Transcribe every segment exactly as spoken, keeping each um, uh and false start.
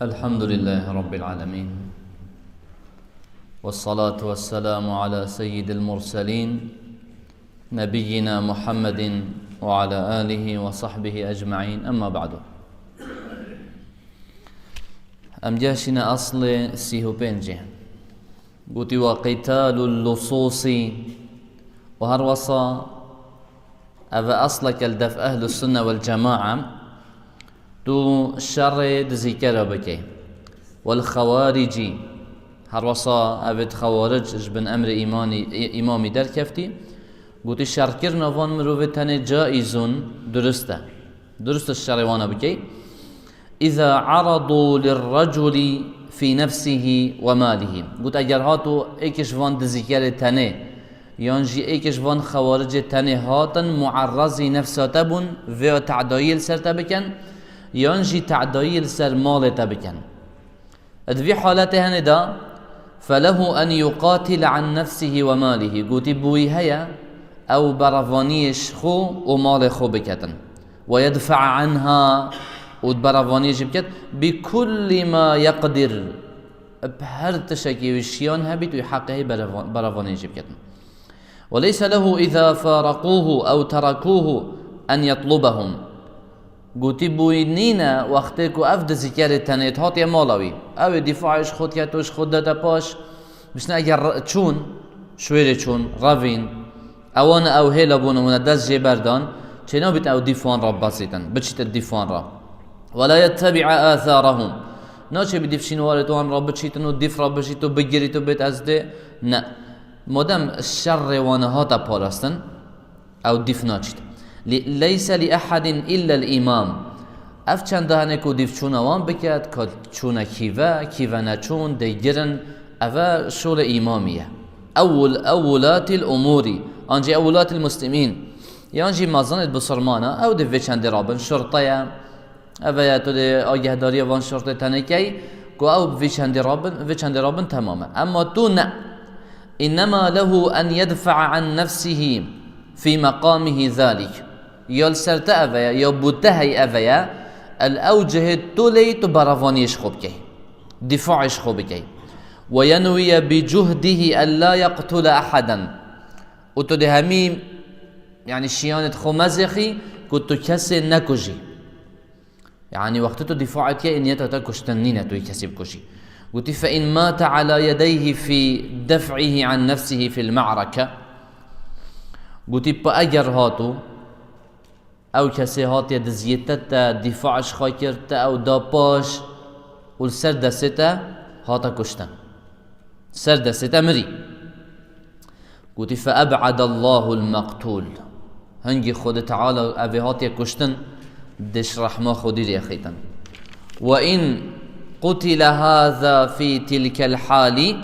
الحمد لله رب العالمين، والصلاة والسلام على سيد المرسلين، نبينا محمد وعلى آله وصحبه أجمعين، أما بعد. Em geşîne aslê sîh û pêncê. Gotî, وقتال اللصوص. Û her wesa ev e asleke li dev Ehlus Sunne wal Cemaa, tu şerê dizîkera bikey. Wal Xewaricî, her wesa ev ê Xewaric ji bin emrê îmanî, î-, îmamî derkeftî. Gotî, şerkirina van mirovê tenê caîzun, durist e. Durist e şerê wana bikey. إذا عرضوا للرجل في نفسه وماله. Got, eger hato êkê ji van dizîkerê tenê, yan jî êkê ji van xewaricê tenê hatin, muerrezî nefsa te bûn, vêya tedayî li ser te bikin, yan jî tedayî li ser malê te bikin. Di vî haletê henê de, فله أن يقاتل عن نفسه وماله. Gotî, bi wî heye ew berevaniyê ji xwe û malê xwe biketin. ويدفع عنها، û di berevaniyê jî biket, بكل ما يقدر، bi her tiştekî wî şiyan hebît, wî heqê heye berevan-, berevaniyê jî biketin. وليس له إذا فارقوه أو تركوه أن يطلبهم. Gotî, bi wî nîne wextê ku ev dizîkerê tenê hatiye mala wî. Ew ê dîfaê ji xwe dike, tu ji xwe dide paş. Bişne eger re-, çûn, şwêrê çûn, revîn, ewana ew hêla bûn û hûne dest jê berdan, çênabît ew dîf wan re bibesîtin, biçîtin dîf wan re. ولا يتبع آثارهم. Naçê bi dîf şînwarê wan re biçîtin û dîf re bijît û bigirît û bêt ez dê. Ne. Madem şerê wan hate parastin, ew dîf naçît. Li-, ليس لأحد إلا الإمام. Ev çend hene ku dîf çûna wan biket, ka çûne kîve, kîve neçûn, dê girin, ev e şolê îmamî ye. Ew wul-, ew ولاة الأمور، an jî ew ولاة المسلمين. Yan jî mezanê bisilmana, ew dê vê çendê rabin, şurte ye. Ev e, tu dê agehdariyê van şurtê tenê key, ku ew bi vî çendê rabin, vê çendê rabin temam e. Emma tu ne. إنما له أن يدفع عن نفسه في مقامه ذلك. Ya li ser te ev e, ya bo te hey ev e, el ew cihê tu lê tu berevaniyê ji xwe bikey. Dîfaê ji xwe bikey. وينوي بجهده ألا يقتل أحدا. Û tu dê hemî, yani şiyanê xwe mezêxî ku tu kesê nekujî. Yani wextê tu dîfa dikê, niyeta te kuştin nîne, tu yê kesî bikujî. Gotî, فإن مات على يديه في دفعه عن نفسه في المعركة. Gotî, pa eger hatu, ew kesê hatiye diziyê te, te dîfa ji xwe kir, te ew da paş û li ser destê te hate kuştin. Ser destê te mirî. Gotî, فأبعد الله المقتول. Hingî Xwedê Teala ev ê hatiye kuştin, dê ji rehma Xwedî rê xîtin. وإن قتل هذا في تلك الحال.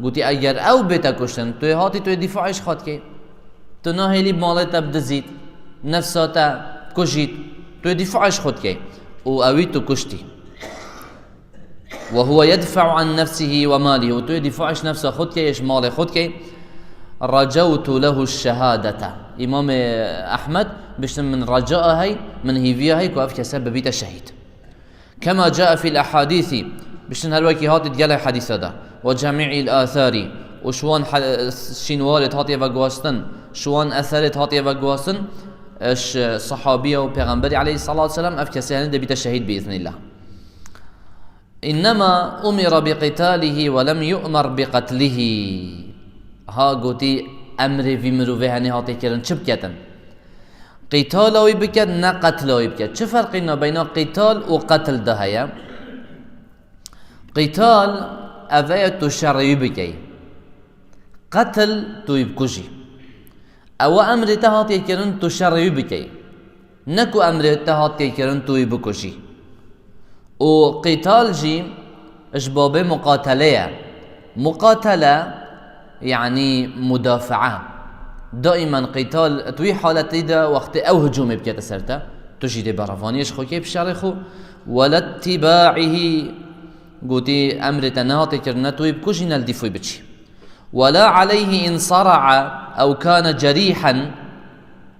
Gotî, eger ew bête kuştin, tu yê hatî, tu yê dîfaê ji xwe dikey. Tu nahêlî malê te bidizît, nefsa te kujît, tu yê dîfaê ji xwe dikey. Û ewî tu kuştî. وهو يدفع عن نفسه وماله. Û tu yê dîfaê ji nefsa xwe dikey, ji malê xwe dikey. رجوت له الشهادة. Îmamê Ehmed biştin min recaa hey, min hîviya hey ku ev kese bibîte şehîd. كما جاء في الأحاديث. Biştin her wekî hatî di gelek hedîsa de. وجميع الآثار. Û ji wan he-, şînwarê hatiye veguhastin, ji wan eserê hatiye veguhastin, ji sehabiya û Pêxemberî aleyhissalatu vesselam ev kesê henê dê bîte şehîd bi iznillah. إنما أمر بقتاله ولم يؤمر بقتله. Ha gotî, emrê vî mirovê henê hatiye kirin, çi biketin? Qîtala wî biket, ne qetla wî biket. Çi ferqî nabeyna qîtal û qetl de heye? Qîtal, ev e tu şerê wî bikey. Qetl, tu wî bikujî. Ewa emrê te hatiye kirin, tu şerê wî bikey. Ne ku emrê te hatiye kirin, tu wî bikujî. Û qîtal jî ji babê muqatele ye. Muqatele, yani mudafaa. Daimen qîtal, di wî haletî de wextê ew hicûmê bikete ser te, tu jî dê berevaniyê ji xwe kê bi şerê xwe. ولا اتباعه، gotî emrê te nehatiye kirin, ne tu wî bikujî, ne li dîf wî biçî. ولا عليه إن صرع أو كان جريحا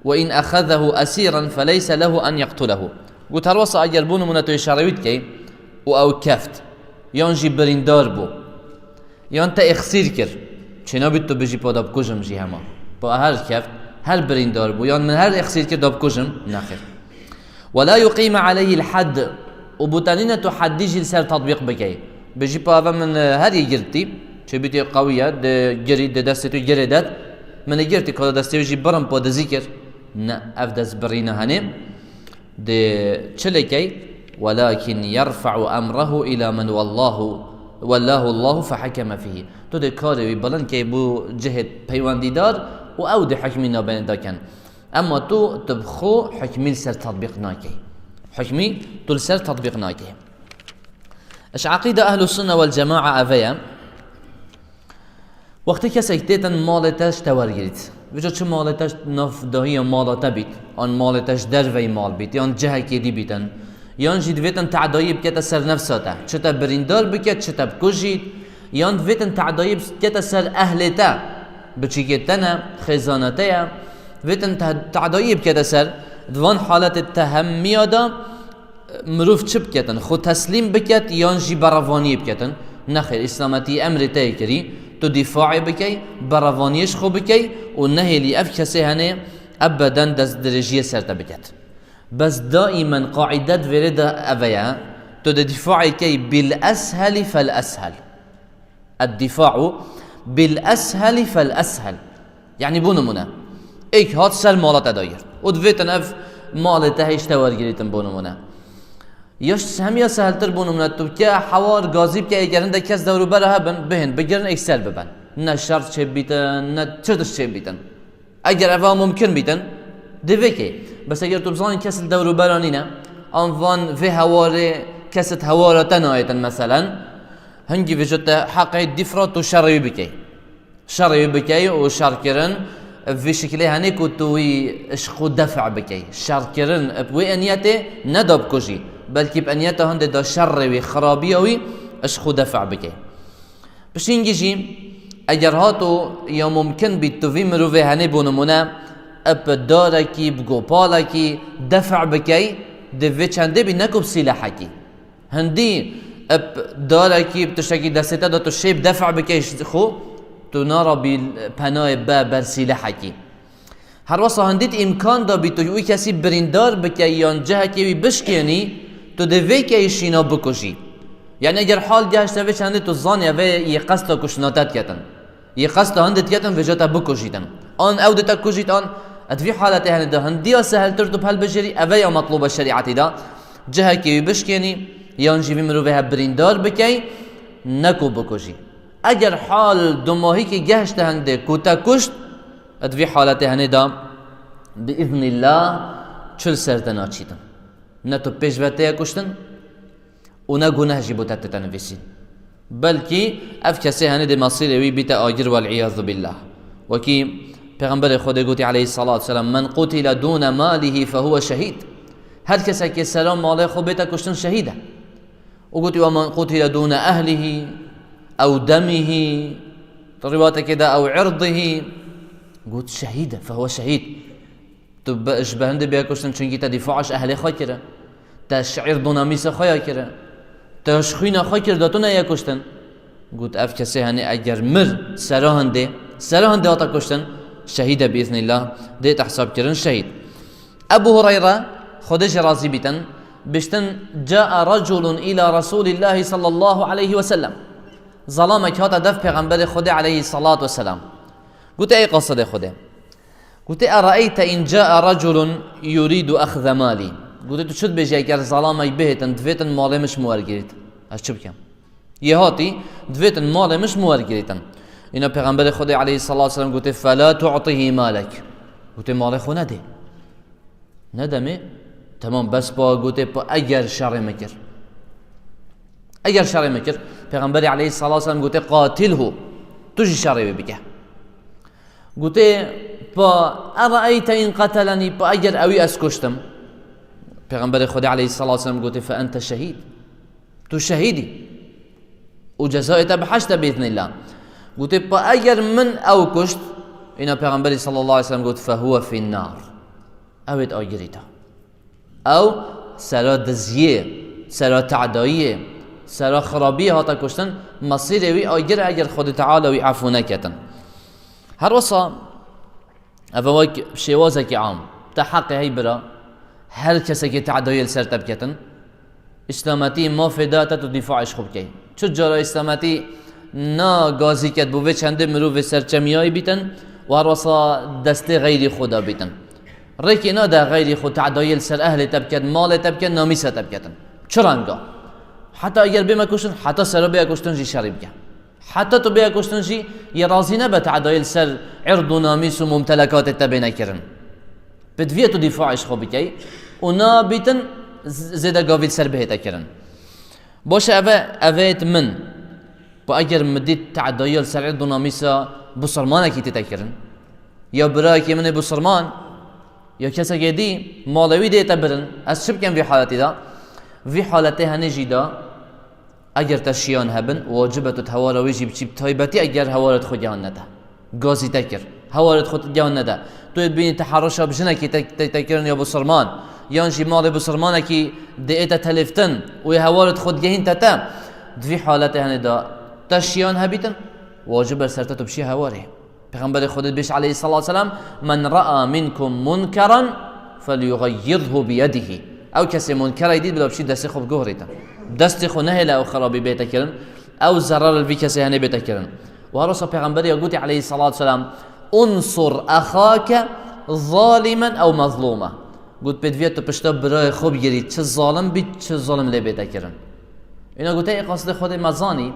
وإن أخذه أسيرا فليس له أن يقتله. Got, her wesa eger bû nimûne tu yê şerê wî dikey, û ew keft, yan jî birîndar bû, yan te êxsîr kir, çênabî tu bijî pa da bikujim jî hema. Pa her keft, her birîndar bû, yan min her êxsîr kir da bikujim, nexêr. Wela yuqîme aleyhîl hadd, û bûtenîne tu heddî jî li ser tetbîq bikey. Bijî pa eve min, e, her yê girtî, çêbîtî qewî ye, di girî, di destê tu girê det, min ê girtî, ka destê wî jî birim pa dizî kir. Ne, ev destbirîna henê. Dê çi lê key? Welakin yerfe'u emrehu ila men wellahu, wellahu Allahu fehekeme fîhî. Tu dê karê wî bilind key bo cihê peywendîdar û ew dê hukmî nabeyne dakin. Emma tu, tu bi xwe hukmî li ser tetbîq nakey. Hukmî tu li ser tetbîq nakey. Eş eqîda Ehlu Sunne wel Cemaa eve ye. Wextê kesek têtin malê te ji te wergirît, vêca çi malê te ji nav dahiya mala te bît, an malê te ji derveyî mal bît, yan cihekê dî bîtin, yan jî divêtin tedayî bikete ser nefsa te, çi te birîndar bike, çi te bikujît, yan divêtin tedayî bikete ser ehlê te, biçîkê te ne, xêzana te ye, divêtin te-, tedayî bikete ser, di van haletê tehemmiya de, mirov çi biketin? Xwe teslîm biket yan jî berevaniyê biketin? Nexêr, îslametî emrê te yê kirî, tu dîfaê bikey, berevaniyê ji xwe bikey û nehêlî ev kesê henê ebeden destdirêjiyê ser te biket. Bes daîmen qaîde di vêrê de eve ye, tu dê dîfaê key bil eshelî fel eshel. Eddîfa'u bil eshelî fel eshel. Yanî bo nimûne, êk hat ser mala te dagir û divêtin ev malê te hêj te wergirîtin bo nimûne. Ya ş-, hemiya seheltir bo nimûne, tu bike hewar gazî bike, êger hindek kes dewrûbera hebin, bihên, bigirin, êk ser biben. Ne şer çêbîtin, ne çi tişt çêbîtin. Eger eva mumkin bîtin, divê kê. Bes eger tu bizanî kes li dewrûbera nîne, an van vê hewarê kes di hewara te nayêtin meselen, hingî vêca te heqê dîfra tu şerê wî bikey. Şerê wî bikey û şerkirin vî şikilê henê ku tu wî ji xwe def' bikey. Şerkirin bi wê eniyetê ne da bikujî, belkî bi eniyeta hindê da şerê wî, xirabiya wî ji xwe def' bikey. Piştî hingî jî, eger hato ya mumkin bît tu vî mirovê henê bo nimûne, bi darekî, bi gopalekî def' bikey, di vê çendê bî, ne ku bi sîlehekî. Hindî bi darekî, bi tiştekî destê te de tu şêb def' bikey ji xwe, tu narabî penayê be ber sîlehekî. Her wesa hindî di îmkan de bî tu wî kesî birîndar bikey yan cihekê wî bişkênî, tu dê vê keyî şîna bikujî. Yanî eger hal gehişte vê çendê tu zanî ev ê yê qesta kuştina te diketin. Yê qesta hindê diketin vêca te bikujîtin. An ew dê te kujît an, di vî haletê henê de hindiya seheltir tu bi helbijêrî, ev ê ya metlûba şerîetî de, cihekê wî bişkênî, yan jî vî mirovê hev birîndar bikey, ne ku bikujî. Eger hal dumahîkî gehişte hindê ku te kuşt, di vî haletê henê de, bi îznîllah, çi li ser te naçîtin. Ne tu pêş ve te ye kuştin û ne guneh jî bo te tête nivîsîn. Belkî ev kesê henê dê mesîrê wî bîte agir, wel îyazû billah. Wekî Pêxemberê Xwedê gotî aleyhisselatu vesselam, "Men qutile dûne malihî fehuwe şehîd." Her kesekê sera malê xwe bête kuştin şehîd e. Û gotî, "Ve men qutile dûne ehlihî ew demihî." Di rîwayetekê de, "Ew irdihî." Got, "Şehîd e, fehuwe şehîd." Tu be-, ji behindê bê kuştin, çunkî te dîfa ji ehlê xwe kire. Te ji îrd û namîsa xwe ya kire. Te ji xwîna xwe kir, da tu neye kuştin. Got, "Ev kesê henê eger mir sera hindê, sera hindê hate kuştin, şehîd e bi îznîllah, dê te hesab kirin şehîd." Ebu Hureyre, Xwedê jê razî bîtin, biştin, "Caa reculun ila Resulîllahî sallallahu aleyhi ve sellem." Zalamek hate dev Pêxemberê Xwedê aleyhissalatu vesselam. Gote, "Ey qasidê Xwedê." Gote, "Eraeyte in caa reculun yuridu axze malî." Gote, "Tu çi dibêjî eger zalamek bihêtin, divêtin malê min ji min wergirît? Ez çi bikim? Yê hatî, divêtin malê min ji min wergirîtin." Îna Pêxemberê Xwedê aleyhissalatu vesselam gote, "Fela tu'tihî malek." Gote, "Malê xwe nedê." Nedemê, temam, bes pa gote, pa eger şerê min kir. Eger şerê min kir, Pêxemberê aleyhissalatu vesselam gote, "Qatilhu." Tu jî şerê wê bike. Gote, "Pa eraeyte in qatelenî", pa eger ewî ez kuştim. Pêxemberê Xwedê aleyhissalatu vesselam gote, "Fe ente şehîd." Tu şehîdî. Û cezayê te bihişt e biiznillah. Gote, "Pa eger min ew kuşt", îna Pêxemberî sallallahu aleyhi ve sellem got, "Fehuwe fin nar." Ew ê di agirî de. Ew sera diziyê, sera tedayiyê, Sera xirabiyê hate kuştin, mesîrê wî agir eger Xwedê Teala wî efû neketin. Her wisa, ev wek şêwazekî am, te heqê hey bira, her kesekî tedayê li ser te biketin, îslametî mafê da te tu dîfaê ji xwe bikey. Çi cara îslametî na gazî ket bo vê çendê mirovê serçemiyayî bîtin û her wisa destê xeyrî xwe da bîtin. Rêkê nade xeyrî xwe tedayê li ser ehlê te biket, malê te biket, namîsa te biketin. Çi renga? Heta eger bê me kuştin, heta sera bê kuştin jî şerî bike. Heta tu bê kuştin jî yê razî nebe tedayê li ser ird û namîs û mumtelekatê te bêne kirin. Pêdiviye tu dîfaê ji xwe bikey û nabîtin z-, zêde gavî li ser bihête kirin. Baş e, ev e, ev e min. Ba eger min dît tedayê li ser ird û namîsa bisilmanekî tête kirin, ya birayekî min ê bisilman, ya kesekê dî, malê wî dê te birin, ez çi bikim vî haletî de? Vî haletê henê jî de, eger te şiyan hebin, wacib e tu di hewara wî jî biçî, bi taybetî eger hewaret xwe gihan nede. Gazî te kir. Hewaret xwe gihan nede. Tu yê dibînî teheruşa bi jinekî te, te, te kirin ya bisilman, yan jî malê bisilmanekî dê ê te telêftin û yê hewaret xwe digehîn te te. Di vî haletê henê de te şiyan hebîtin, wacib e ser te tu bişî hewarê. Pêxemberê Xwedê dibêje aleyhissalatu vesselam, "Men ra'a minkum munkeran felyughayyirhu biyedihi." Ew kesê munkerayî dît, bila bişî destê xwe biguhirîtin. Destê xwe nehêle ew xirabî bête kirin, ew zerar li vî kesê henê bête kirin. Û her wisa Pêxemberê ya gotî aleyhissalatu vesselam, "Unsur axake zalimen ew mazluma." Got, pêdiviye tu pişta birayê xwe bigirî, çi zalim bît, çi zulm lê bête kirin. Îna gote, ê qasdê Xwedê me zanî,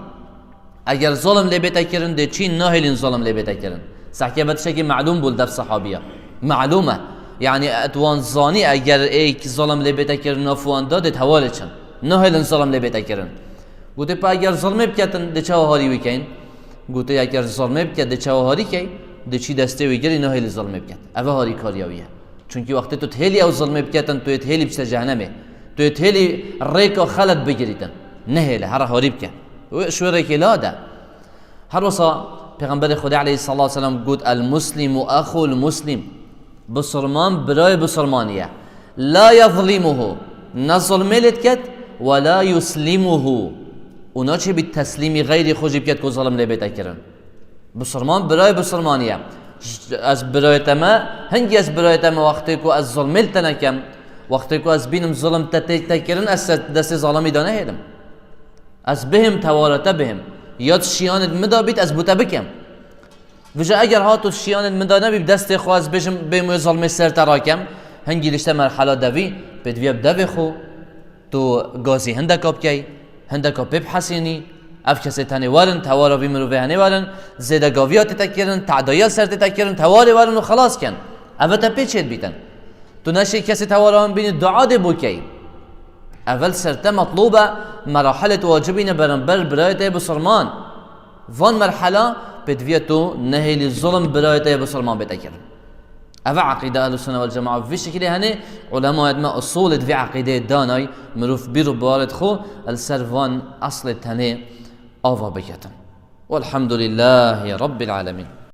eger zulm lê bête kirin, dê çî nahêlin zulm lê bête kirin. Sehkê ve tiştekî melûm bû li dev sehabiya. Melûm e. Yanî et wan zanî, eger êk zulm lê bête kirin, nav wan da, dê hewarê çin. Nahêlin zulm lê bête kirin. Gote, pa eger zulmê biketin, dê çawa harî wî keyin? Gote, eger zulmê biket, dê çawa harî key? Dê çî destê wî girî, nahêlî zulmê biket. Ev e harîkariya wî ye. Çunkî wextê tu dihêlî ew zilmê biketin, tu yê dihêlî biçite cehenemê. Tu yê dihêlî rêka xelet bigirîtin. Nehêle, here harî bike. Wê ji wê rêkê lade. Her wisa Pêxemberê Xwedê aleyhissalatu vesselam got, "El muslimu axul muslim." Bisilman birayê bisilmanî ye. La yezlimuhu. Ne zilmê lê diket, we la yuslimuhu. Û naçê bî teslîmî xeyrî xwe jî biket ku zilim lê bête kirin. Bisilman birayê bisilmanî ye. Ez birayê te me, hingî ez birayê te me wextê ku ez zilmê li te nekem, wextê ku ez bînim zilim te tê te kirin, ez ser destê zalimî de nehêlim. Ez bihêm tewara te bihêm. Ya tu şiyanê min da bît, ez bo te bikem. Vêca eger ha tu şiyanê min da nebî, bi destê xwe ez bêjim, bêm wê zilmê ser te rakem, hingî lişte merhela devî, pêdiviye bi devê xwe, tu gazî hindeka bikey, hindeka pê bihesînî, ev kesê tenê werin, tewara vî mirovê henê werin, zêdegaviya tête kirin, tedayiya ser tête kirin, tewarê werin û xelas ken. Ev e te pê çêdibîtin. Tu neşê kesê tewara wan bînî, dua dê bo key. Evel ser te metlûb e, merahilet wacibî ne beramber birayê te bisilman. Van merhela pêdiviye tu nehêlî zulm birayê te bisilman bête kirin. Ev e eqîde Ehlus Sunne vel Cemaat. Vî şekilê henê ulemayet me usulê di vî eqîdeyê danay, mirov bîr û bawerê xwe li ser van eslê tenê ava biketin. Welhamdulillahî Rabbil Alemin.